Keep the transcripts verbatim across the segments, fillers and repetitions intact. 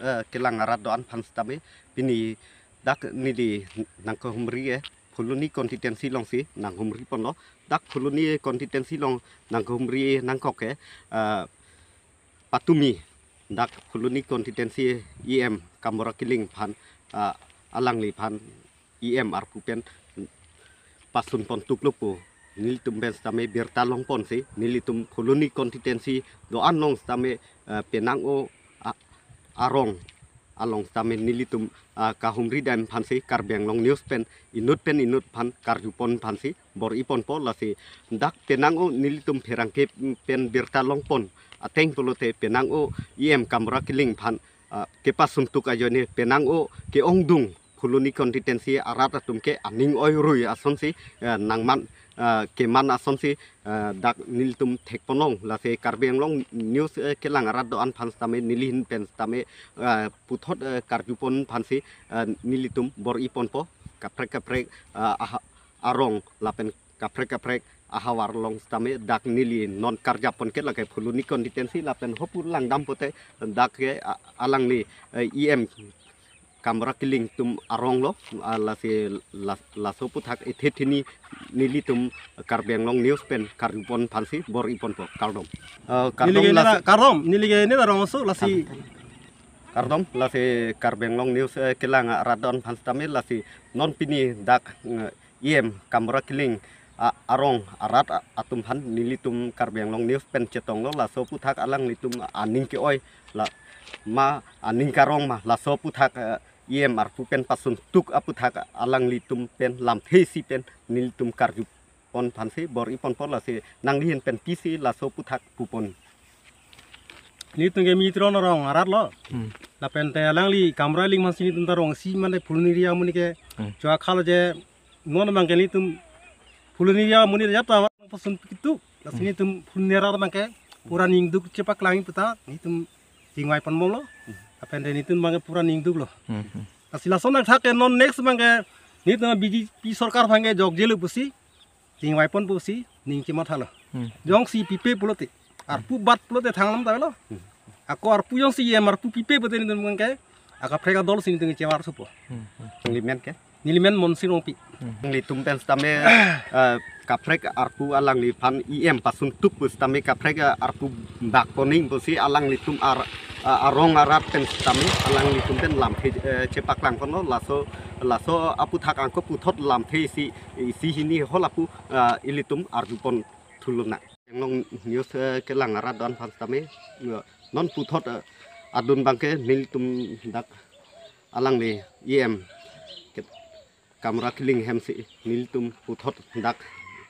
eh, kelang arat do-an aphan sitame pini dak neli nangkehumri, eh, Phuloni constituency alongsi nanghumri ponlo. Dak Phuloni constituency along nangkehumri nangkok ke, eh, patumi dak Phuloni constituency E M Kamra Killing aphan, ah, alangliphan E M arpu pen pasun pon tuklo pu nelitum pen sitame birta long ponsi, nelitum Phuloni constituency do-an along sitame, eh, penang-o a-, arong along sitame nelitum, ah, kahumri dam aphansi Karbi Anglong News pen inut pen inut aphan karju pon aphansi bor-i ponpo. Lasi dak penang-o nelitum pherangke pen birta long pon ateng pulote penang-o E M Kamra Killing aphan, ah, kepasun tuk ajoine penang-o ke-ongdung Phuloni constituency arat atum ke aning oirui asonsi, eh, nangman, eh, keman asonsi, eh, dak nelitum thek ponlong. Lasi Karbi Anglong News, eh, kelang arat do-an aphan sitame neli ahin pen sitame, eh, puthot, eh, karju pon aphansi, eh, nelitum bor-i ponpo. Kaprek kaprek, eh, aha-, arong lapen kaprek kaprek ahavar along sitame dak neli non karjap pon ke lake Phuloni constituency lapen hopu langdam pote dak ke, ah, alangli, eh, E M Kamra Killing atum arong lo, ah, lasi las-, laso aputhak ethe thini nelitum Karbi Anglong News pen karju pon aphansi bor-i ponpo. Kardom. Eh, kardom. Neli ke lasi nena, kardom, neli ke nena arong oso lasi. Kardom, lasi Karbi Anglong News, eh, kelang arat do-an aphan sitame lasi non pini dak, eh, E M Kamra Killing, ah, arong arat, ah, atum aphan nelitum Karbi Anglong News pen chetonglo, laso aputhak alanglitum aning ke-oi la ma aning karong ma laso aputhak, eh, E M arpu pen pasun tuk aputhak alanglitum pen lamthe isi pen nelitum karju pon aphansi bor-i ponpo. Lasi nangli ahin pen pisi laso aputhak pu pon. Nelitum ke Mitron arong arat lo. Hmm. Lapen te alangli Kamra Killing aphansi nelitum ta arong isi mane Phuloni area amonit ke. Hmm. Chua khalo je non abang ke nelitum Phuloni area amonit jat ta pasun kitu. Lasi, hmm, nelitum Phuloni arat abang ke pura ning duk chepaklangji puta nelitum chingvai ponbomlo. Hmm. Lapen te nelitum abang ke pura ning duklo. Hmm, hmm. Lasi lason athak ke non next abang ke nelitum B J P sorkar abang ke jokjelo pusi chingvai pon pusi ning chemathalo. Hmm. Jongsi pipe pulote, arpu bat pulote thang alam ta avelo. Hmm. Ako arpu jongsi E M arpu pipe pulote nelitum abang ke akaprek adol si nelitum chevar supo. Hmm, hmm. Neli men ke? Neli men Monsing Rongpi. Hmm. Nelitum pen sitame, eh, kaprek arpu alangliphan E M pasun tuk pu sitame kaprek, eh, arpu bak poning pusi alanglitum ar-, eh, arong arat pen sitame alanglitum pen lamthe, eh, chepaklang ponlo. Laso, laso aputhak angko puthot lamthe isi, isi hini hol apu, eh, ilitum arju pon thuluna. Anglong News, eh, kelang arat do-an aphan sitame, eh, non puthot, eh, adun abang ke nelitum dak alangli E M ke Kamra Killing ahem si nelitum puthot dak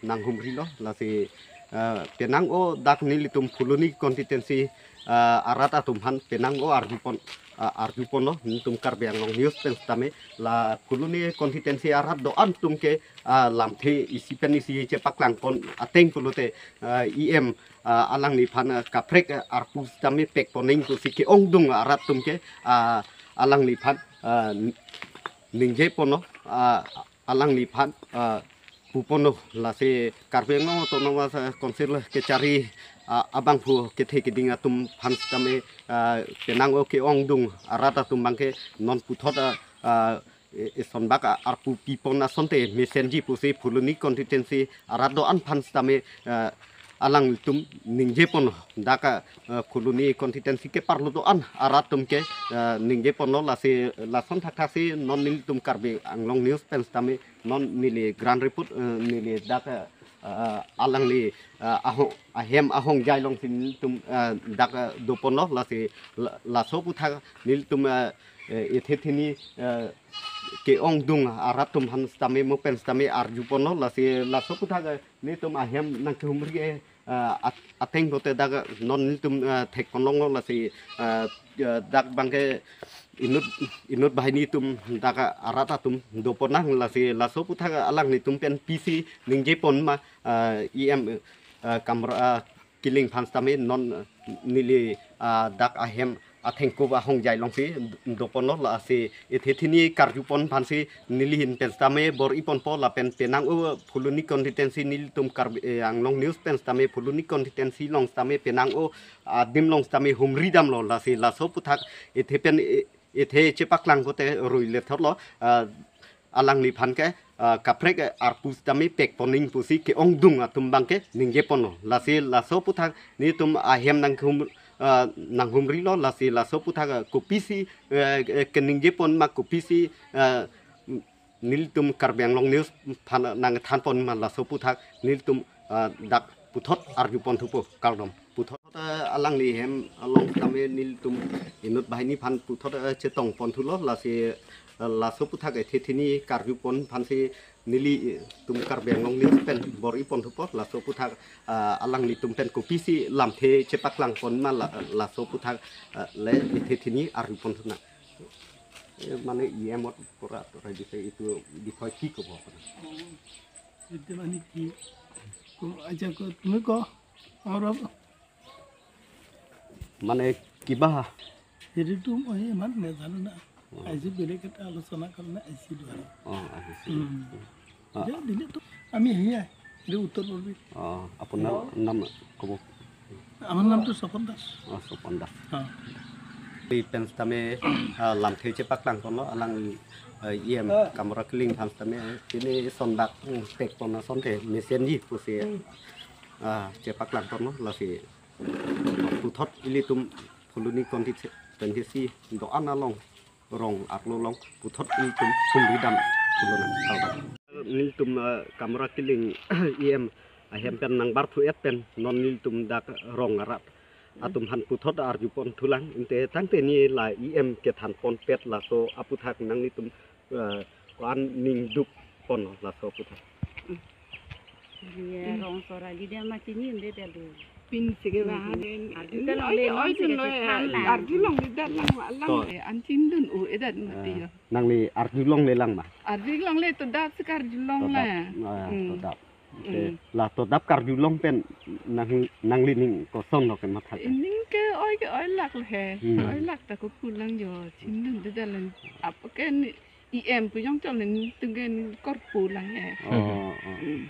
nanghumrilo. Lasi, eh, penang-o dak nelitum Phuloni constituency, eh, arat atum aphan penang-o arju pon, eh, arju ponlo nelitum Karbi Anglong News pen sitame, la Phuloni constituency arat do-an atum ke, ah, lamthe isi pen isi chepaklang pon ateng pulote, ah, E M, ah, alangliphan, ah, kaprek, ah, arpu sitame pek poning pusi ke-ongdung arat atum ke, ah, alangliphan, ah, n-, ningje ponlo, ah, alangliphan, ah, pu ponlo. Lasi Karbi Anglong Autonomous, ah, Council kechari, ah, abangphu kethe keding atum aphan sitame, ah, penang-o ke-ongdung arat atum abang ke non puthot, ah, ah, e-, eson bak, ah, arpu pi pon asonte mesenji pusi Phuloni constituency arat do-an aphan sitame, ah, alanglitum ningje pon dak, ah, Phuloni constituency keparlo do-an arat atum ke, ah, ningje ponlo. Lasi lason thakthak si non nelitum Karbi Anglong News pen sitame non neli ground report, eh, neli dak, ah, alangli, ah, aho-, ahem ahongjai along si nelitum, ah, dak, ah, do ponlo. Lasi la-, laso aputhak nelitum, ah, eh, ethe thini, eh, ke-ongdung arat atum aphan sitame mo pen sitame arju ponlo. Lasi laso aputhak, eh, nelitum ahem nangkehumri, eh, eh, at-, ateng pote dak non nelitum, eh, thek ponlonglo. Lasi, eh, eh, dak abang ke inut, inut banghini atum dak arat atum do ponnang. Lasi laso aputhak alanglitum pen pisi ningje pon ma, eh, E M, eh, Kamra, eh, Killing aphan sitame non, eh, neli, ah, dak ahem athengkup ahongjai alongsi doponlo, lasi ethe thini karjupon aphansi neli ahin pen sitame bor-iponpo lapen penang-o Phuloni constituency nelitum Karbi, eh, Anglong News pen sitame Phuloni constituency along sitame penang-o adim along sitame humridamlo, lasi laso aputhak ethe pen, eh, ethe chepaklang kote ruile thotlo, ah, alangliphan ke, ah, kaprek arpu sitame pekpon ning pusi ke-ongdung atum abangke ningjeponlo. Lasi laso aputhak nelitum ahem nanghum, ah, nanghumrilo, lasi laso aputhak, ah, kopisi, eh, eh, keningjepon ma kopisi, ah, nelitum Karbi Anglong News aphan nangthanpon ma laso aputhak nelitum, ah, dak puthot arjuponthupo, kardom. Puthot, eh, alangli hem along sitame nelitum inut banghini aphan puthot, eh, chetongponthulo, lasi, eh, laso aputhak ethe thini karjupon aphansi nelitum Karbi Anglong News pen bor-iponthupo, laso aputhak, eh, alanglitum pen kopisi lamthe chepaklangpon ma la-, laso aputhak, eh, le ethe thini arjuponthunang. Eh, mane E M ot pura to rajise itu bithoi ki kobo apna? Oh, itu mane ki, ko aja ko তুমি ক, আৰু মানে কিবা? হেৰিটো মই ইমান নাজানো না। অ। আজি বেলেগ এটা আলোচনা কাৰণে আহিছিলোঁ আৰু। অ, আহিছে। উম। অ। দে, দিলে তো আমি আহিয়া, এইটো উত্তৰ পূৰ্বী। অ, আপোনাৰ নাম ক'ব? আমাৰ নামটো স্বপন দাস। অ, স্বপন দাস। অ। Ipen sitame, ah, lamthe chepaklangponlo alang, ah, E M Kamra Killing aphan sitame, pini sondak, mm, pekpon asonte mesenji pusi, ah, chepaklangponlo, lasi puthot ilitum Phuloni constituency do-an along rong arlo along puthot ilitum humridam thulonang. Nelitum, eh, Kamra Killing E M ahem pen nangbarthu-et pen non nelitum dak rong arat atum aphan puthot arjuponthulang, inte tangte neli E M kethanponpet laso aputhak nanglitum, eh, ko-an ningdukpon laso aputhak. Iya, rong sora di dia mati ni ende dia do. Pin sige ba. Arju ta longle, oi, oi, longle, sige, oi, chethan lang. Arjulongle dak lang ma lang. To. Eh, an chindun-o-edet mati yo. Nangli arjulonglelang ma? Arjulongle, todap si karjulong la. Todap. Ah, hmm, todap. Oke. Hmm. La todap karjulong pen nang, nanglining kosonlo kematha ke? Ining ke oi ke oilak le he. Hmm. Oilak ta kopulang yo. Chindun de dalan. Apa ke ni E M pu jongchon nelitum ke korpulang he. Oh, oh. Hmm.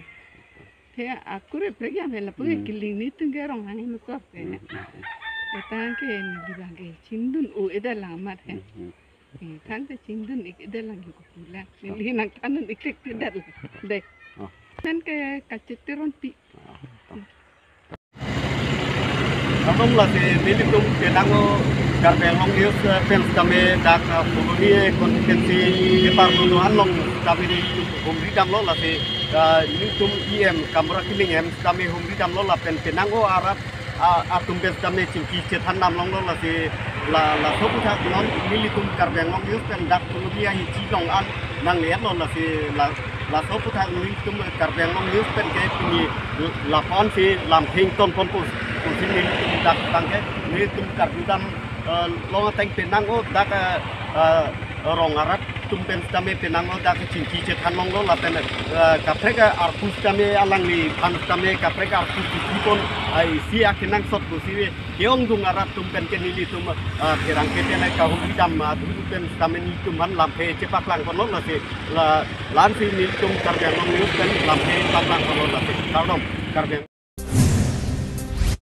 He aku reprek ya mela pu ke, hmm, Killing nelitum ke rong hang nukor ke. Hmm, hmm, hmm. Etang ke neli abang ke chindun-o-edet lang amat he. Hmm, hmm. Eh, tangte chindun-ik-edet lang ke kopulang. Oh. Neli nangthandun-ik-edet lang. Dei. Oh. Pen ke kachete ronpi. Oh, oh. Kardom, lasi nelitum penang-o Karbi Anglong News, eh, pen sitame dak, eh, Phuloni constituency department along sitame nelitum humridamlo, lasi, eh, nelitum E M Kamra Killing hem sitame humridamlo lapen penang-o arat, ah, atum pen sitame chingki chethandam longlo, lasi la, laso aputhak non nelitum Karbi Anglong News pen dak Phuloni ahi chilong an nangle-etlo, lasi la, laso aputhak nelitum Karbi Anglong News pen ke pini lapu-an si lamthe ingtonpon pus, pusi nelitum dak abang ke nelitum karjudam, eh, long ateng penang-o dak, eh, eh, rong arat atum pen sitame penang-o dak chingki chethan longlo lapen, eh, kaprek arpu sitame alangliphan sitame kaprek arpu chingkipon, eh, isi akenangsot pusi ke-ongdung arat atum pen ke nelitum, ah, pherangke pen kahumridam, ah, dulu pen sitame nelitum aphan lamthe chepaklangponlo, lasi la, la-ansi nelitum Karbi Anglong News pen lamthe paklangponlo, lasi kardom Karbi Anglong.